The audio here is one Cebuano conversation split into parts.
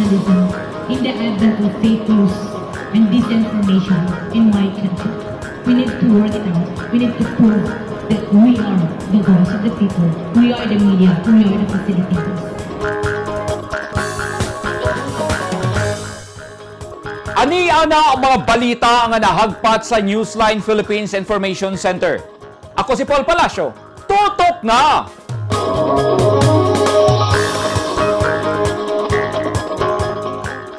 journalism in the advent of fake news and disinformation in my country. We need to work it out. We need to prove that we are the voice of the people. We are the media. We are the facilitators. Ani ana ang mga balita nga nahagpat sa Newsline Philippines Information Center. Ako si Paul Palacio. Tutok na!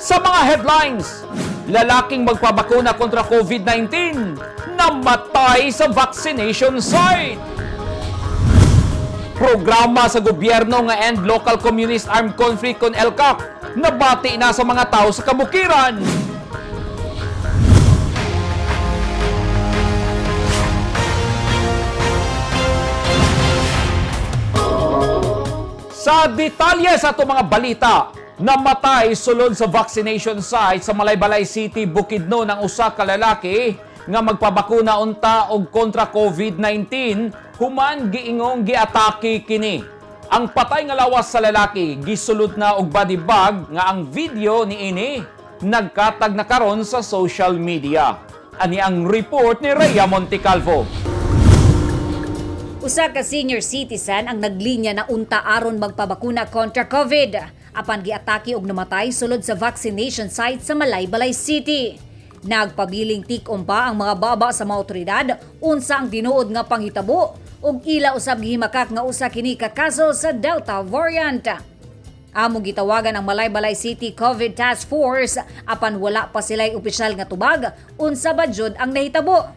Sa mga headlines, lalaking magpabakuna kontra COVID-19 namatay sa vaccination site. Programa sa gobyerno nga End Local Communist Armed Conflict kon ELCAC nabati na sa mga tao sa kabukiran. Sa detalye sa itong mga balita, namatay sulod sa vaccination site sa Malaybalay City, Bukidnon ang usa ka lalaki nga magpabakuna unta og kontra COVID-19 human giingong giatake kini. Ang patay nga lawas sa lalaki gisulod na og body bag nga ang video niini nagkatag na karon sa social media. Ani ang report ni Rhea Montecalvo. Usa ka senior citizen ang naglinya na unta aron magpabakuna kontra COVID. Apan giatake og namatay sulod sa vaccination site sa Malaybalay City. Nagpabiling tik-om pa ang mga baba sa mga otoridad unsa ang tinuod nga panghitabo ug ila usab gihimakak nga usa kini ka kaso sa Delta variant. Among gitawagan ang Malaybalay City COVID Task Force apan wala pa sila'y opisyal nga tubag unsa ba jud ang nahitabo.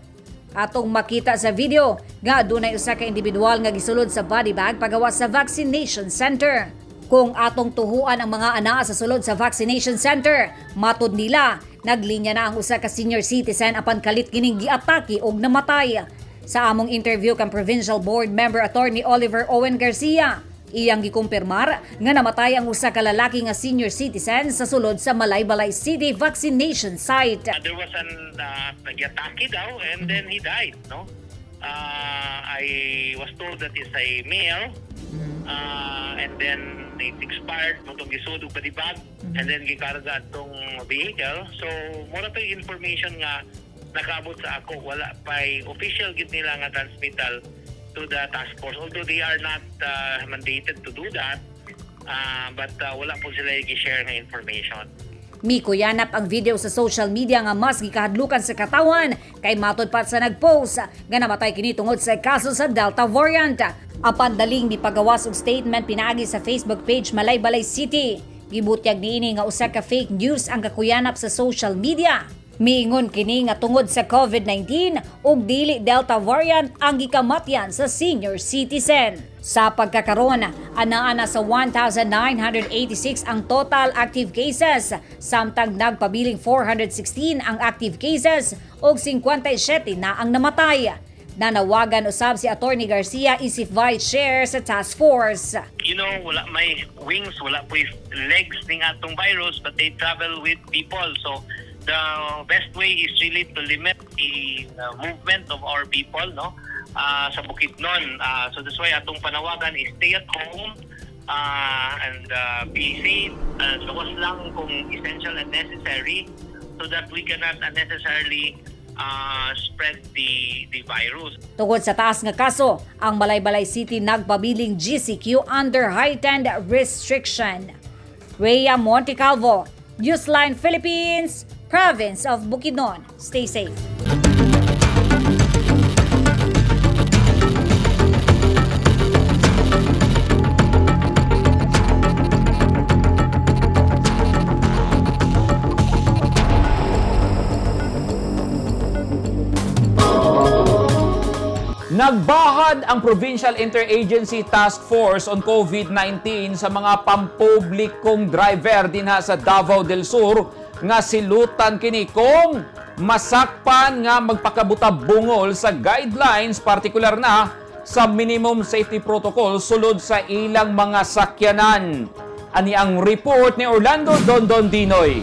Atong makita sa video nga adunay usa ka individual nga gisulod sa body bag pagawas sa vaccination center. Kung atong tuhuan ang mga anaa sa sulod sa vaccination center, matud nila naglinya na ang usa ka senior citizen apan kalit kining giatake og namatay. Sa among interview kang Provincial Board Member Attorney Oliver Owen Garcia, iyang gikumpirmar nga namatay ang usa ka lalaki nga senior citizen sa sulod sa Malaybalay City vaccination site. There was an nag-atake daw and then he died, no? I was told that it's a male and then it expired mo tong gisud og body bag and then gikarga atong vehicle. So mura to yung information nga nakaabot sa ako, wala pa'y official gid nila nga transmittal to the task force, although they are not mandated to do that, but wala po sila i-share nga information. Mikuyanap ang video sa social media nga mas gikahadlukan sa katawan kay matod pa sa nagpost nga namatay kini tungod sa kaso sa Delta variant. Apan daling mipagawas og statement pinaagi sa Facebook page Malaybalay City. Gibutyag niini nga usa ka fake news ang kakuyanap sa social media. Miingon kini nga tungod sa COVID-19 ug dili Delta variant ang gikamatyan sa senior citizen. Sa pagkakaron, anaa na sa 1,986 ang total active cases, samtang nagpabiling 416 ang active cases ug 57 na ang namatay. Nanawagan usab si Attorney Garcia isip Vice Chair sa task force. Wala may wings, wala po legs ning atong virus, but they travel with people. So the best way is really to limit the movement of our people, no? Sa Bukidnon. So that's why atong panawagan is stay at home and be safe. Lawas lang kung essential and necessary so that we cannot unnecessarily spread the virus. Tungod sa taas nga kaso, ang Malaybalay City nagpabiling GCQ under heightened restriction. Rhea Montecalvo, Newsline Philippines, Province of Bukidnon. Stay safe. Nagbahad ang Provincial Interagency Task Force on COVID-19 sa mga pampublikong driver dinha sa Davao del Sur nga silutan kini kung masakpan nga magpakabuta bungol sa guidelines, partikular na sa minimum safety protocol sulod sa ilang mga sakyanan. Ani ang report ni Orlando Dondon Dinoy.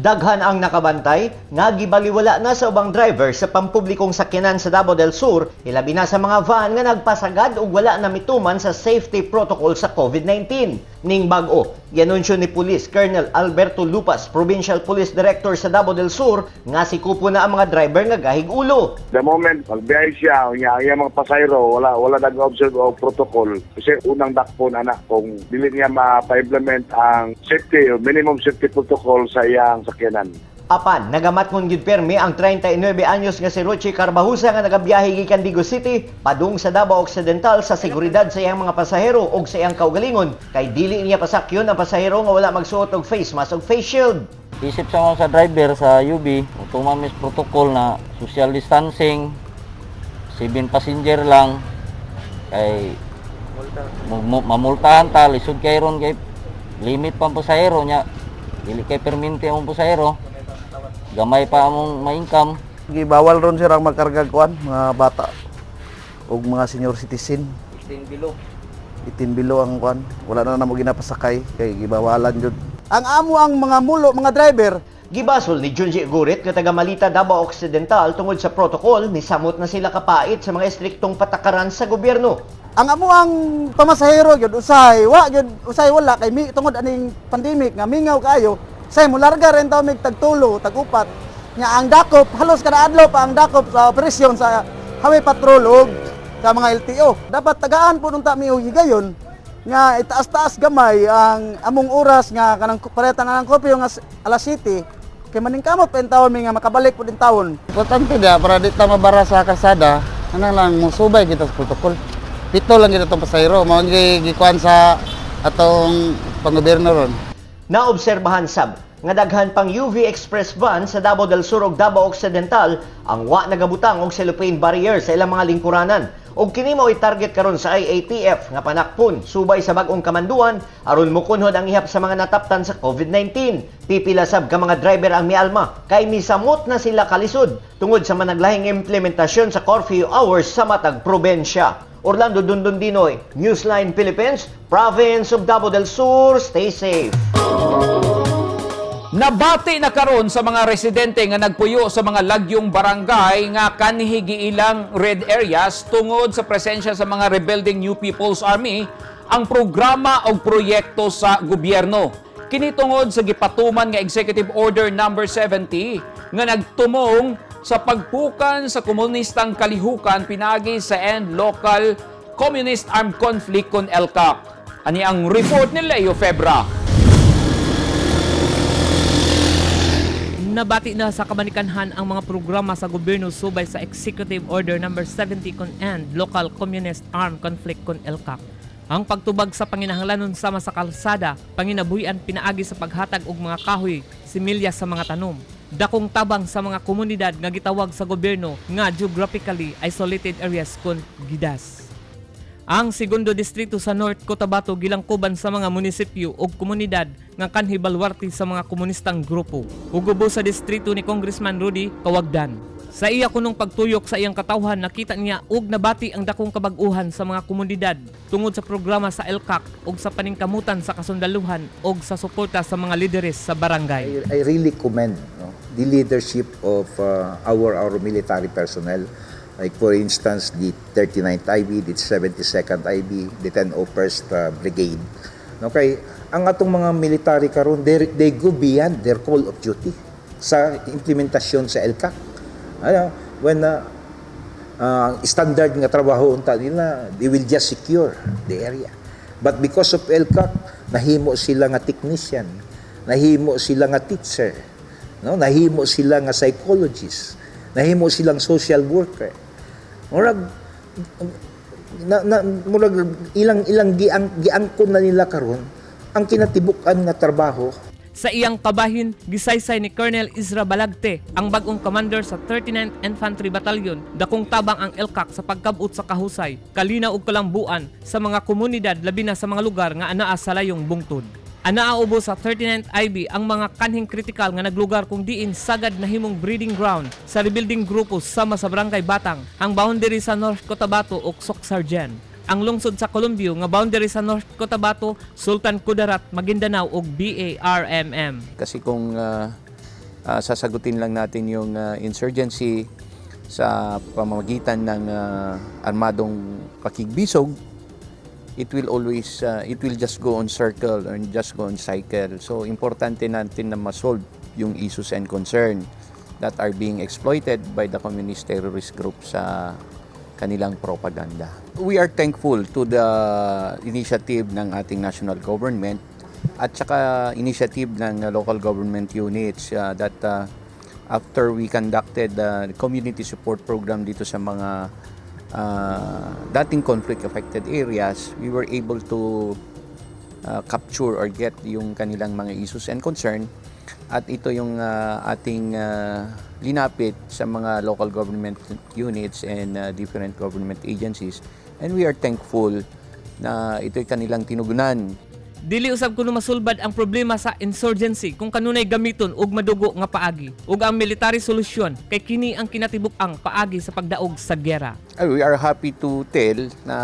Daghan ang nakabantay nga gibaliwala na sa ubang driver sa pampublikong sakyanan sa Davao del Sur, ilabi na sa mga van nga nagpasagad ug wala na mituman sa safety protocol sa COVID-19. Ning bag-o, Gianunsyo ni Police Colonel Alberto Lupas, Provincial Police Director sa Davao del Sur, nga sikupo na ang mga driver nga gahig ulo. The moment magbiyahe siya, unya ang iyang mga pasahero wala nag-observe og protocol kasi unang dakpon ana kung dili niya ma-implement ang safety or minimum safety protocol sa iyang sakyanan. Apan, nagamatngon gyud permi ang 39 anyos nga si Roche Carbajusa nga nagabiyahe gikan Digos City padung sa Davao Occidental sa seguridad sa iyang mga pasahero ug sa iyang kaugalingon kay dili niya pasakyon ang pasahero nga wala magsuot og face mask ug face shield. Isip sa mga sa driver sa UB, tuman mis protocol na social distancing, 7 passenger lang, kay mamultahan ta, lisod kay ron kay limit pa ang pasahero nya, dili kay perminti ang pasahero, gamay pa among ma-income. Gibawal ron sir ang magkarga kuan, mga bata ug mga senior citizen. 16 below. 18 below ang kuan. Wala na namo ginapasakay kay gibawalan jud. Ang amo ang mga mulo, mga driver. Gibasol ni Junji Gurit nga taga Malita, Davao Occidental tungod sa protocol, misamot na sila kapait sa mga estriktong patakaran sa gobyerno. Ang amo ang pamasahero gyud usahay, wa gyud usahay wala kay mi, tungod aning pandemic nga mingaw kaayo, say mo larga rin taw mig tagtulo, tag-upat. Nya ang dakop halos kada adlaw pa ang dakop sa operasyon sa highway patrol ug sa mga LTO. Dapat tagaan po nung ta mi og higayon nga itaas-taas gamay ang among oras nga kanang paretan na ng curfew nga alas 7 kay maningkamot pa tawon mi nga makabalik po din tawon. Importante da para di ta mabara sa kalsada, ano lang musubay kita sa protocol. Pito lang kita tong pasahero, mao gi gikuan sa atong panggobyerno ron. Naobserbahan sab nga daghan pang UV Express van sa Davao del Sur ug Davao Occidental ang wa nagabutang og cellophane barrier sa ilang mga lingkuranan. Ug kini mao'y target karon sa IATF nga panakpon subay sa bag-ong kamanduan aron mokunhod ang ihap sa mga nataptan sa COVID-19. Pipila sab ka mga driver ang mialma kay misamot na sila kalisod tungod sa managlahing implementasyon sa curfew hours sa matag probensya. Orlando Dundundinoy, Newsline Philippines, Province of Davao del Sur, stay safe. Nabati na karon sa mga residente nga nagpuyo sa mga lagyong barangay nga kanhi giilang red areas tungod sa presensya sa mga rebuilding New People's Army ang programa o proyekto sa gobyerno. Kini tungod sa gipatuman nga Executive Order number 70 nga nagtumong sa pagpukan sa komunistang kalihukan pinagi sa End Local Communist Armed Conflict kon ELCAC. Ani ang report ni Leo Febra. Nabati na sa kamanikanhan ang mga programa sa gobyerno subay sa Executive Order number 70 kon End Local Communist Armed Conflict kon ELCAC. Ang pagtubag sa panginahanglanon sama sa kalsada, panginabuhian pinaagi sa paghatag og mga kahoy, similya sa mga tanom. Dakong tabang sa mga komunidad nga gitawag sa gobyerno nga geographically isolated areas kon GIDAS. Ang segundo distrito sa North Cotabato gilangkuban sa mga munisipyo ug komunidad nga kanhi balwarte sa mga komunistang grupo. Ugubo sa distrito ni Congressman Rudy Kawagdan. Sa iya kunong pagtuyok sa iyang katawhan, nakita niya og nabati ang dakong kabag-uhan sa mga komunidad tungod sa programa sa ELCAC ug sa paningkamutan sa kasundaluhan ug sa suporta sa mga lideres sa barangay. I really commend, no, the leadership of our military personnel. Like, for instance, the 39th IB, the 72nd IB, the 1001st Brigade. Okay, ang atong mga military karon, they go beyond their call of duty sa implementasyon sa ELCAC. Ano, when standard nga trabaho unta nila, they will just secure the area. But because of ELCAC, nahimo sila nga technician, nahimo sila nga teacher, no? Nahimo sila nga psychologist, nahimo silang social worker. Murag na, murag ilang ilang giangkon na nila karon ang kinatibuk-an nga trabaho. Sa iyang kabahin, gisaysay ni Colonel Isra Balagte, ang bagong commander sa 39th Infantry Battalion, dakong tabang ang ELCAC sa pagkabot sa kahusay, kalinaw ug kalambuan sa mga komunidad, labi na sa mga lugar nga anaa sa layong bungtod. Anaa ubo sa 39th IB ang mga kanhing kritikal nga naglugar kung diin sagad nahimong breeding ground sa rebuilding grupo sama sa Barangay Batang, ang boundary sa North Cotabato ug Soccsksargen. Ang lungsod sa Columbio nga boundary sa North Cotabato, Sultan Kudarat, Maguindanao ug BARMM. Kasi kung sasagutin lang natin yung insurgency sa pamamagitan ng armadong pakigbisog, It will just go on circle or just go on cycle. So importante natin na ma-solve yung issues and concern that are being exploited by the communist terrorist group sa kanilang propaganda. We are thankful to the initiative ng ating national government at saka initiative ng local government units that after we conducted the community support program dito sa mga dating conflict affected areas, we were able to capture or get yung kanilang mga issues and concern, at ito yung ating linapit sa mga local government units and different government agencies, and we are thankful na ito'y kanilang tinugunan. Dili usab kuno masulbad ang problema sa insurgency kung kanunay gamiton og madugo nga paagi ug ang military solusyon kay kini ang kinatibuk-ang paagi sa pagdaog sa giyera. Ay, we are happy to tell na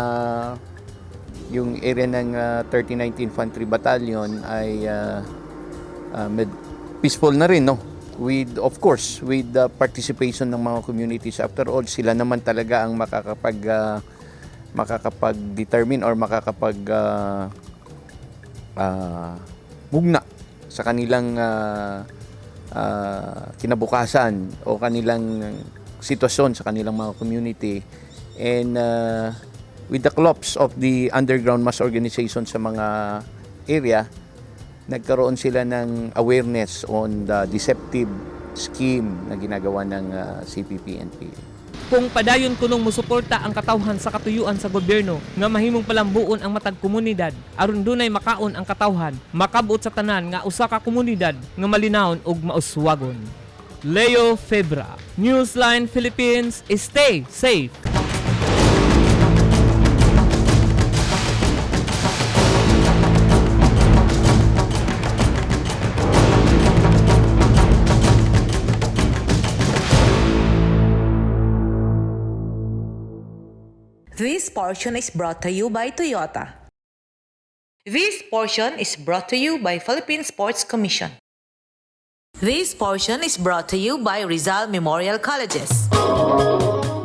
yung area ng 39th Infantry Battalion ay peaceful na rin, no? With, of course, with the participation ng mga communities. After all, sila naman talaga ang makakapag-determine or makakapag mugna sa kanilang kinabukasan o kanilang sitwasyon sa kanilang mga community, and with the collapse of the underground mass organization sa mga area, nagkaroon sila ng awareness on the deceptive scheme na ginagawa ng CPP-NPA. Kung padayon kunong musuporta ang katawhan sa katuyuan sa gobyerno nga mahimong palambuon ang matag komunidad aron dunay makaon ang katawhan, makabot sa tanan nga usa ka komunidad nga malinawon ug mauswagon. Leo Febra, Newsline Philippines, stay safe. This portion is brought to you by Toyota. This portion is brought to you by Philippine Sports Commission. This portion is brought to you by Rizal Memorial Colleges.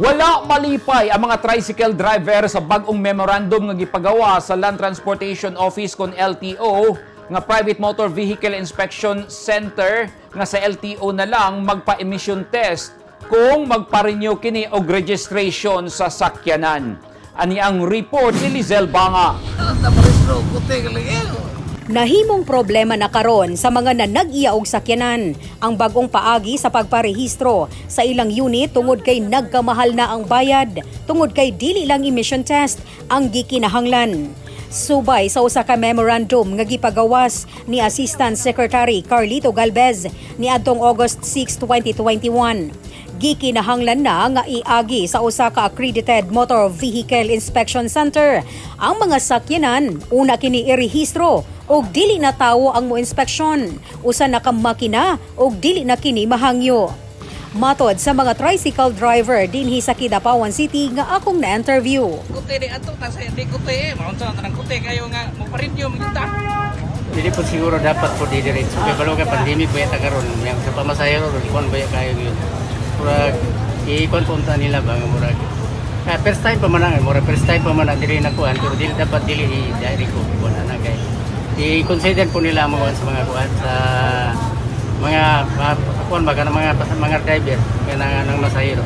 Wala malipay ang mga tricycle driver sa bag-ong memorandum nga gipagawa sa Land Transportation Office kon LTO nga Private Motor Vehicle Inspection Center nga sa LTO na lang magpa-emission test kung magpa-renew kini og registration sa sakyanan. Ani ang report ni Lizelle Banga. Nahimong problema na karon sa mga nanag-iya og sakyanan ang bagong paagi sa pagparehistro sa ilang unit tungod kay nagkamahal na ang bayad tungod kay dili lang emission test ang gikinahanglan. Subay sa usa ka memorandum nga gipagawas ni Assistant Secretary Carlito Galvez niadtong August 6, 2021, gikinahanglan na nga iagi sa usa ka accredited motor vehicle inspection center ang mga sakyanan. Una kini irehistro og dili na tawo ang moinspeksyon, usa na ka makina og dili na kini mahangyo. Matod sa mga tricycle driver dinhi sa Kidapawan City nga akong na-interview. Kuti di ato ta sa di kuti, maunsa na tanang kuti kayo nga mo parinyo mo ta. Dili po siguro dapat po didiretso kay balo kay pandemic ba ta karon, yang sa pamasahero ron kuan ba kayo yun. Murag i-kuan po unta nila ba nga murag first time pa man ang murag first time pa man ang dili na kuan, pero dili dapat dili i diri ko kuan ana kay i-consider po nila ang mga kuan sa mga kuan sa mga kuan ba kanang mga driver kanang nang masahero.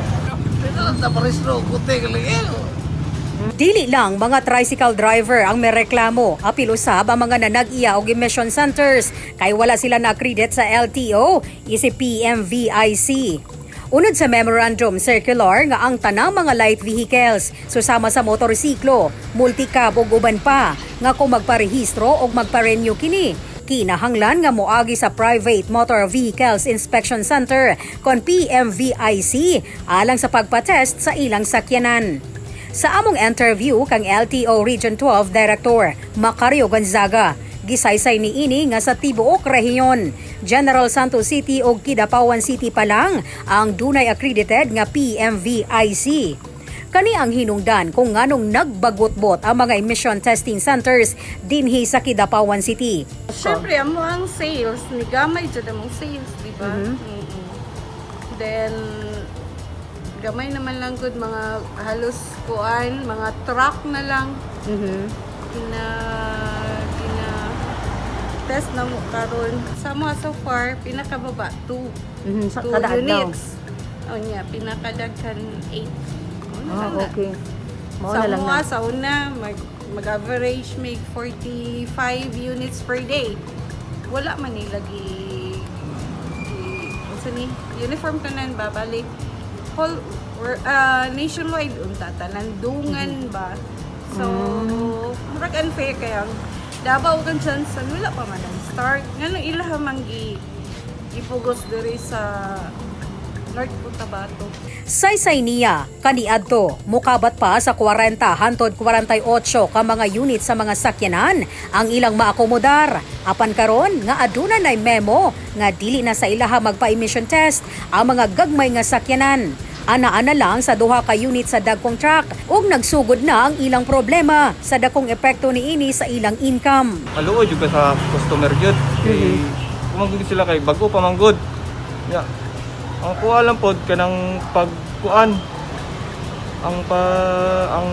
Dili lang mga tricycle driver ang mereklamo, apil usab ang mga nanag-iya og emission centers kay wala sila na-accredit sa LTO isip PMVIC. Unod sa memorandum circular nga ang tanang mga light vehicles susama sa motorsiklo, multicab ug uban pa nga kung magparehistro og magpa-renew kini, kinahanglan nga moagi sa Private Motor Vehicles Inspection Center kon PMVIC alang sa pagpatest sa ilang sakyanan. Sa among interview kang LTO Region 12 Director Macario Gonzaga, gisaysay niini nga sa tibuok rehiyon, General Santos City ug Kidapawan City pa lang ang dunay accredited nga PMVIC. Kani ang hinungdan kung nganong nagbagutbot ang mga emission testing centers dinhi sa Kidapawan City. Siyempre, amo ang sales, ni gamay jud among sales, di ba? Then gamay naman lang gud, mga halos kuan, mga truck na lang. Gina gina test na mo karon. Sa mga so far pinakababa 2. Sa 2 kada adlaw. Units. O niya, pinakadaghan 8. Ah, okay. Mao Sa na lang mga na. sa una, mag-average make 45 units per day. Wala man nila gi unsa ni uniform tanan ba bali whole or, nationwide unta tanan dungan ba. So, murag unfair kay ang Davao kan Johnson wala pa man ang start. Ngano ilaha man gi gipugos diri sa North Cotabato. Saysay niya, kaniadto, mukabat pa sa 40 hantod 48 ka mga unit sa mga sakyanan ang ilang maakomodar. Apan karon nga aduna nay memo nga dili na sa ilaha magpa-emission test ang mga gagmay nga sakyanan. Ana-ana lang sa duha ka unit sa dagkong truck ug nagsugod na ang ilang problema sa dakong epekto niini sa ilang income. Maluoy jud ka sa customer jud kay kumanggod sila kay bago pa manggod. Ya. Ang kuha lang pod kanang pagkuan ang pa ang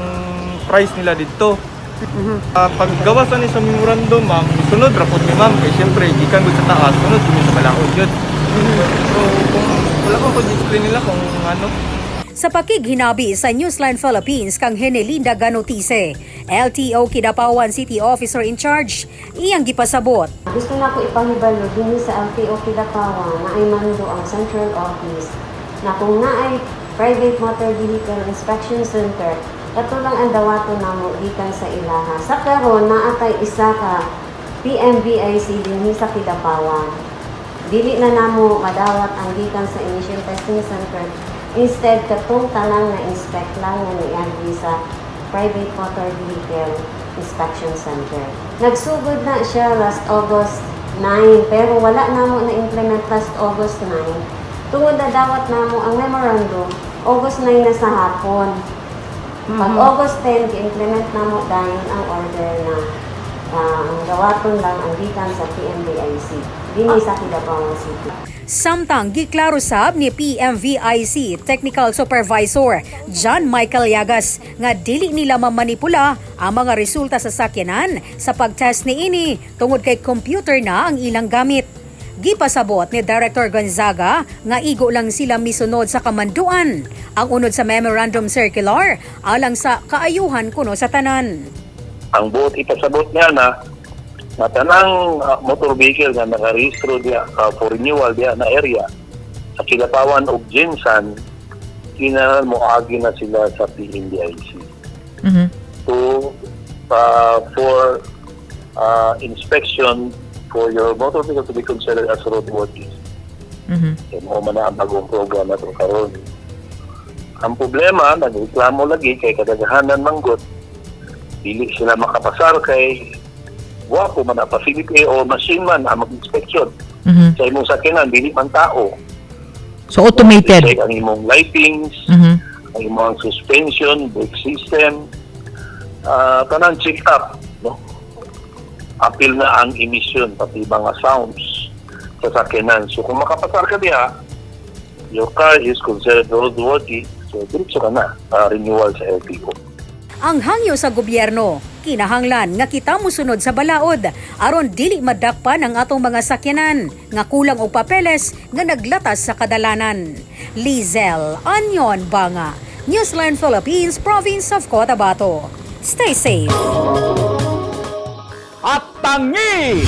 price nila didto. Paggawas ani sa memorandum ma'am, sunod ra pod mi ma'am kay syempre gikan gud sa taas, sunod gud mi sa balaod jud. So kung wala pa pod explain nila kung ano. Sa pakighinabi sa Newsline Philippines kang Henelinda Ganotise, LTO Kidapawan City Officer in Charge, iyang gipasabot. Gusto na ko ipahibalo dinhi sa LTO Kidapawan na ay mando ang Central Office na kung naay Private Motor Vehicle Inspection Center, kato lang ang dawaton namo gikan sa ilaha. Sa karon naa tay isa ka PMVIC dinhi sa Kidapawan. Dili na namo madawat ang gikan sa Initial Testing Center. Instead, katong tanan na inspect lang nga niagi sa Private Motor Vehicle Inspection Center. Nagsugod na siya last August 9, pero wala namo na-implement last August 9. Tungod na dawat namo ang memorandum, August 9 na sa hapon. Pag August 10, gi-implement namo dayon ang order na ang dawaton lang ang gikan sa PMBIC. Dinhi sa Kidapawan City. Samtang giklaro sab ni PMVIC Technical Supervisor John Michael Llagas nga dili nila mamanipula ang mga resulta sa sakyanan sa pagtest niini tungod kay computer na ang ilang gamit. Gipasabot ni Director Gonzaga nga igo lang sila misunod sa kamanduan. Ang unod sa Memorandum Circular alang sa kaayuhan kuno sa tanan. Ang buot ipasabot niya na na tanang motor vehicle nga nakarehistro diya for renewal diya na area sa Kidapawan ug GenSan, kinahanglan moagi na sila sa PMVIC to for inspection for your motor vehicle to be considered as roadworthy. Mm-hmm. Mao man na ang bagong program na to karon. Ang problema, nagreklamo lagi kay kadaghanan manggot, dili sila makapasar kay wapo man ang facility o machine man ang mag-inspection. Sa imong sakyanan, dili man tao. So automated. Check ang imong lightings, ang imong suspension, brake system, kanang check up, no? Apil na ang emission, pati mga sounds sa sakyanan. So kung makapasar ka diha, your car is considered roadworthy, so diretso ka na renewal sa LTO. Ang hangyo sa gobyerno, kinahanglan nga kita mosunod sa balaod aron dili madakpan ang atong mga sakyanan nga kulang og papeles nga naglatas sa kadalanan. Lizelle Anyon Banga, Newsline Philippines, Province of Cotabato. Stay safe. At tangi!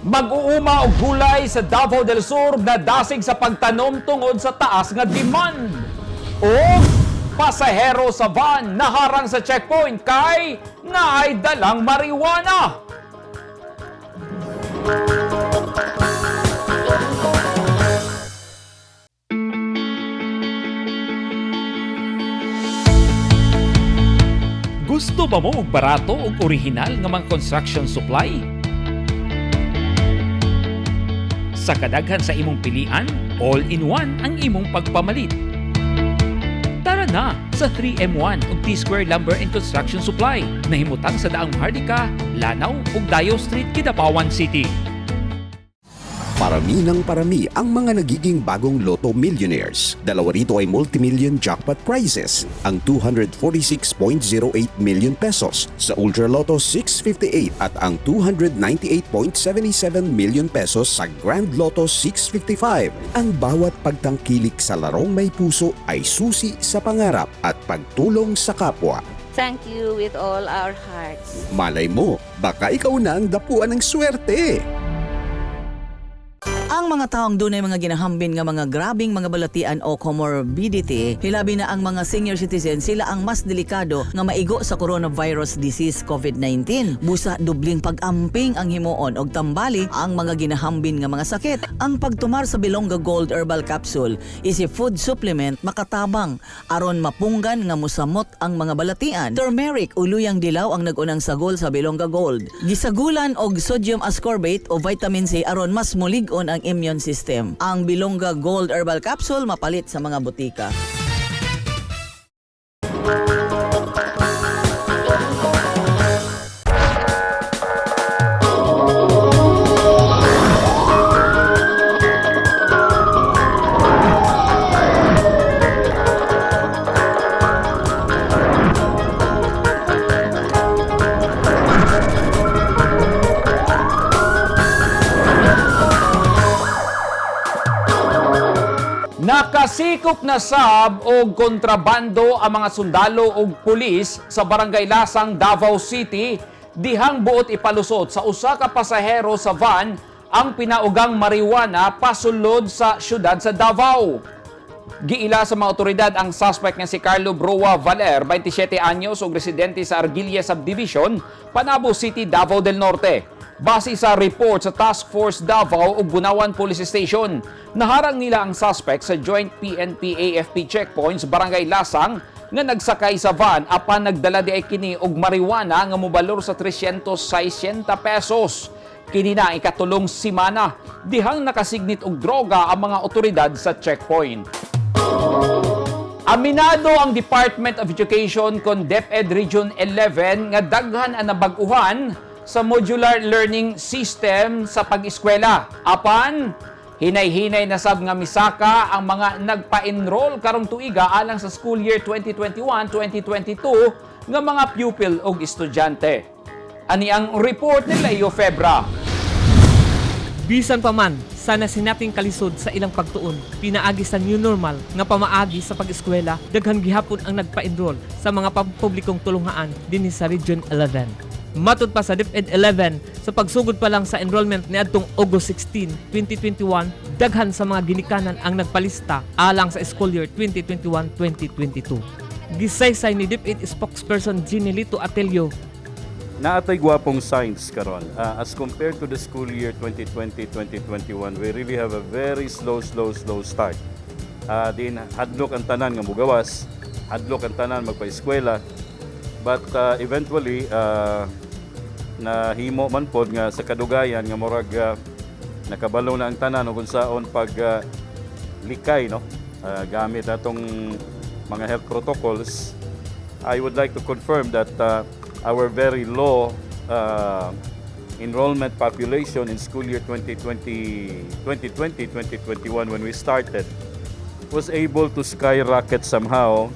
Mag-uuma og gulay sa Davao del Sur na dasig sa pagtanom tungod sa taas nga demand. O pasahero sa van naharang sa checkpoint kay naay dalang marijuana. Gusto ba mo og barato ug orihinal nga mga construction supply? Sa kadaghan sa imong pilian, all-in-one ang imong pagpamalit. Tara na sa 3M1 ug T-Square Lumber and Construction Supply na himutang sa Daang Maharlika, Lanao ug Dayo Street, Kidapawan City. Parami ng parami ang mga nagiging bagong Lotto millionaires. Dalawa rito ay multimillion jackpot prizes, ang 246.08 million pesos sa Ultra Lotto 658 at ang 298.77 million pesos sa Grand Lotto 655. Ang bawat pagtangkilik sa larong may puso ay susi sa pangarap at pagtulong sa kapwa. Thank you with all our hearts. Malay mo, baka ikaw na ang dapuan ng swerte. Ang mga taong dunay mga ginahambin nga mga grabing mga balatian o comorbidity, hilabi na ang mga senior citizen, sila ang mas delikado nga maigo sa coronavirus disease COVID-19. Busa dubling pag-amping ang himuon og tambali ang mga ginahambin nga mga sakit. Ang pagtumar sa Bilongga Gold Herbal Capsule is a food supplement makatabang aron mapunggan nga musamot ang mga balatian. Turmeric o luyang dilaw ang nagunang sagol sa Bilongga Gold. Gisagulan og sodium ascorbate o vitamin C aron mas mulig-on ang immune system. Ang Bilongga Gold Herbal Capsule mapalit sa mga botika. Nakasikop na sab og kontrabando ang mga sundalo ug pulis sa Barangay Lasang, Davao City dihang buot ipalusot sa usa ka pasahero sa van ang pinaugang marijuana pasulod sa syudad sa Davao. Giila sa mga otoridad ang suspect nga si Carlo Broa Valer, 27 anyos ug residente sa Argilla Subdivision, Panabo City, Davao del Norte. Base sa report sa Task Force Davao ug Bunawan Police Station, naharang nila ang suspect sa joint PNP-AFP checkpoints Barangay Lasang nga nagsakay sa van apan nagdala di ay kini og marijuana nga mobalor sa 360 pesos. Kini na ang ikatulong simana dihang nakasignit og droga ang mga otoridad sa checkpoint. Aminado ang Department of Education kon DepEd Region 11 nga daghan ang nabag-uhan sa modular learning system sa pag-eskwela. Apan, hinay-hinay na sab nga misaka ang mga nagpa-enroll karong tuiga alang sa school year 2021-2022 nga mga pupil ug estudyante. Ani ang report ni Leo Febra. Bisan pa man, sana sinating kalisod sa ilang pagtuon, pinaagi sa new normal nga pamaagi sa pag-eskwela, daghan gihapon ang nagpa-enroll sa mga pampublikong tulunghaan dinhi sa Region 11. Matud pa sa DepEd 11, sa pagsugod pa lang sa enrollment niadtong August 16, 2021, daghan sa mga ginikanan ang nagpalista alang sa school year 2021-2022. Gisaysay ni DepEd spokesperson Ginelito Atelio. Naatay gwapong signs karon. As compared to the school year 2020-2021, we really have a very slow, slow, slow start. Din hadlok ang tanan nga mugawas, hadlok ang tanan magpa-eskwela. But eventually nahimo man pod nga sa kadugayan nga murag nakabalo na ang tanan ug unsaon pag likay, no, gamit atong mga health protocols. I would like to confirm that our very low enrollment population in school year 2020 2020 2021 when we started was able to skyrocket somehow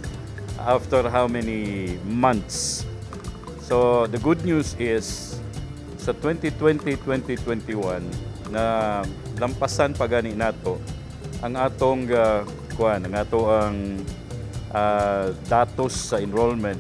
after how many months. So the good news is sa 2020-2021 na lampasan pa gani nato ang atong kuan, ang ato ang datos sa enrollment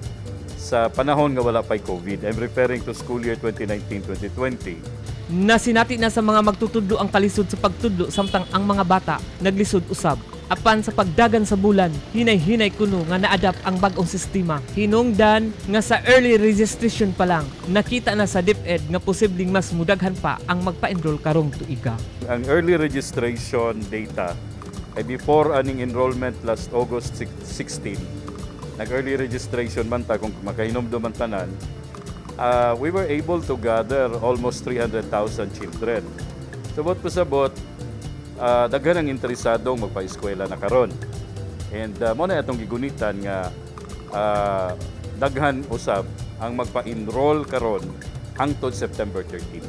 sa panahon nga wala pa'y COVID. I'm referring to school year 2019-2020. Nasinati na sa mga magtutudlo ang kalisod sa pagtudlo samtang ang mga bata naglisod usab. Apan sa pagdagan sa bulan, hinay-hinay kuno nga na-adapt ang bag-ong sistema. Hinungdan nga sa early registration pa lang, nakita na sa DepEd nga posibleng mas mudaghan pa ang magpa-enroll karong tuiga. Ang early registration data ay before aning enrollment last August 16. Nag-early registration man ta kung makahinomdom man tanan. We were able to gather almost 300,000 children. Sabot pasabot, daghan ang interesadong magpa-eskwela na karon. And mo na atong gigunitan nga daghan usab ang magpa-enroll karon hangtod September 13.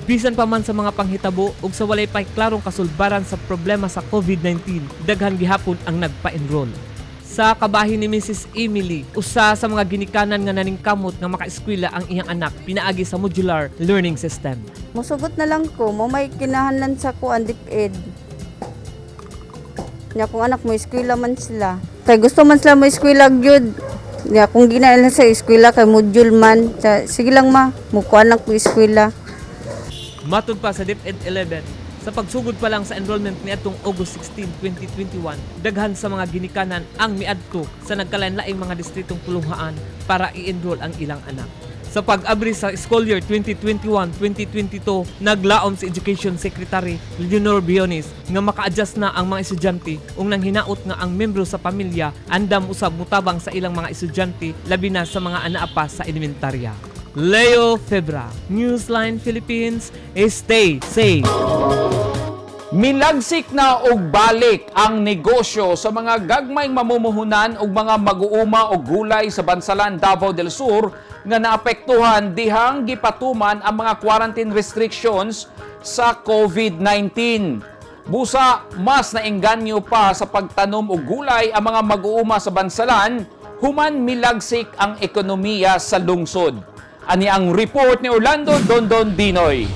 Bisan pa man sa mga panghitabo ug sa walay pay klarong kasulbaran sa problema sa COVID-19, daghan gihapon ang nagpa-enroll. Sa kabahin ni Mrs. Emily, usa sa mga ginikanan nga naningkamot nga makaeskwela ang iyang anak pinaagi sa modular learning system. Musugot na lang ko, mo may kinahanglan sa kuan DepEd. Nya kung anak mo eskwela man sila. Kay gusto man sila mo eskwela gyud. Nya kung ginailan sa eskwela kay module man. Sa, sige lang ma, mukuan lang ko eskwela. Matod pa sa DepEd 11, sa pagsugod pa lang sa enrollment niadtong August 16, 2021, daghan sa mga ginikanan ang miadto sa nagkalain-laing mga distritong pulunghaan para i-enroll ang ilang anak. Sa pag-abri sa school year 2021-2022, naglaom si Education Secretary Leonor Briones nga maka-adjust na ang mga estudyante ug nang hinaot nga ang membro sa pamilya andam usab mutabang sa ilang mga estudyante, labi na sa mga anaa pa sa elementarya. Leo Febra, Newsline Philippines, stay safe. Milagsik na og balik ang negosyo sa mga gagmayng mamumuhunan og mga mag-uuma og gulay sa Bansalan, Davao del Sur nga naapektuhan dihang gipatuman ang mga quarantine restrictions sa COVID-19. Busa, mas naengganyo pa sa pagtanom og gulay ang mga mag-uuma sa Bansalan human milagsik ang ekonomiya sa lungsod. Ani ang report ni Orlando Dondon Dinoy.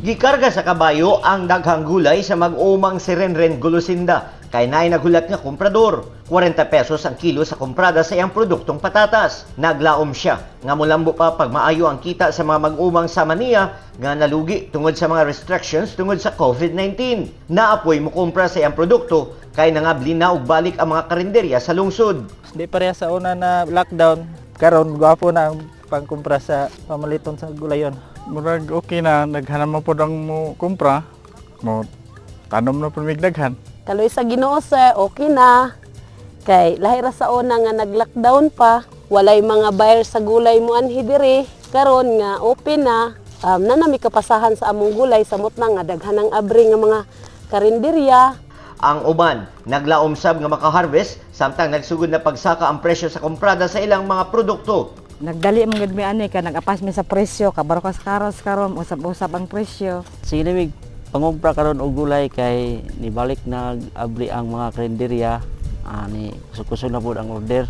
Gikarga sa kabayo ang daghang gulay sa mag-umang si Renren Gulusinda kay naay nagulat nga komprador. 40 pesos ang kilo sa komprada sa iyang produktong patatas. Naglaom siya nga mulambo pa pag maayo ang kita sa mga mag-umang sama niya nga nalugi tungod sa mga restrictions tungod sa COVID-19. Naapoy mo kumpra sa iyang produkto kay nangabli na og balik ang mga karinderya sa lungsod. Di pareha sa una na lockdown, karon gwapo na ang pangkumpra sa pamaliton sa gulayon. Murag okay na, naghanap mo pod ang mo kumpra, mo tanom na pod mig daghan. Kaloy sa Ginoo sir, okay na. Kay lahi ra sa una nga nag-lockdown pa, walay mga buyer sa gulay mo anhi diri. Karon nga open na, na nami kapasahan sa among gulay samot na nga daghan ang abri nga mga karinderya. Ang uban, naglaom sab nga makaharvest samtang nagsugod na pagsaka ang presyo sa komprada sa ilang mga produkto. Nagdali man gud mi ani ka nagapas mi sa presyo, kabaro ka sa karos karon usab-usab ang presyo. Sige mig pangumpra karon og gulay kay nibalik na abri ang mga karinderya, ani kusog na pud ang order.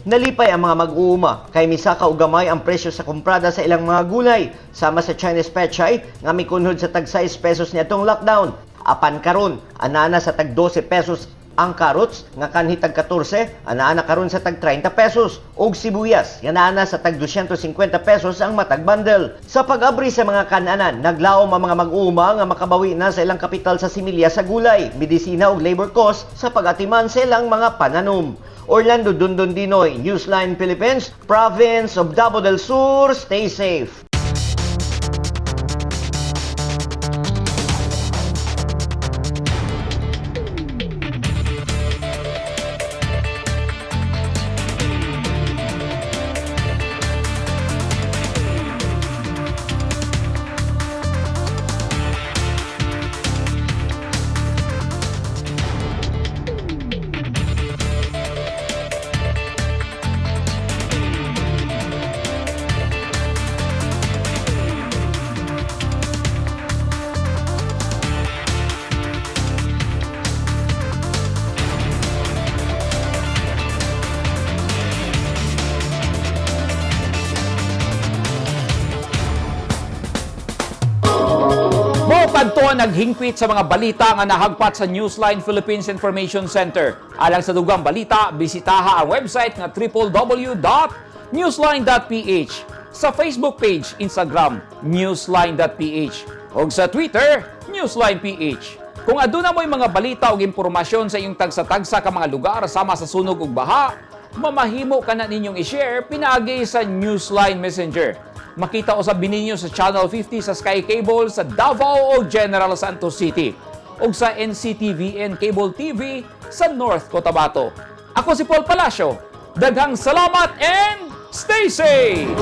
Nalipay ang mga mag-uuma kay misaka og gamay ang presyo sa komprada sa ilang mga gulay sama sa Chinese pechay nga mikunhod sa tag 6 pesos niadtong lockdown. Apan karon, anana sa tag 12 pesos ang carrots nga kanhi tag 14, anana karon sa tag 30 pesos ug sibuyas nga naana sa tag 250 pesos ang matag bundle. Sa pag-abri sa mga kananan, naglaom ang mga mag-uuma nga makabawi na sa ilang kapital sa similya sa gulay, medisina ug labor cost sa pag-atiman sa ilang mga pananom. Orlando Dundon Dinoy, Newsline Philippines, Province of Davao del Sur, stay safe. Mao kadto ang naghingpit sa mga balita nga nahagpat sa Newsline Philippines Information Center. Alang sa dugang balita, bisitaha ang website nga www.newsline.ph, sa Facebook page, Instagram, newsline.ph, ug sa Twitter, newsline.ph. Kung aduna mo'y mga balita ug impormasyon sa iyong tagsa-tagsa ka mga lugar sama sa sunog ug baha, mamahimo ka na ninyong i-share pinaagi sa Newsline Messenger. Makita usab ninyo sa Channel 50 sa Sky Cable sa Davao o General Santos City ug sa NCTVN Cable TV sa North Cotabato. Ako si Paul Palacio. Daghang salamat and stay safe!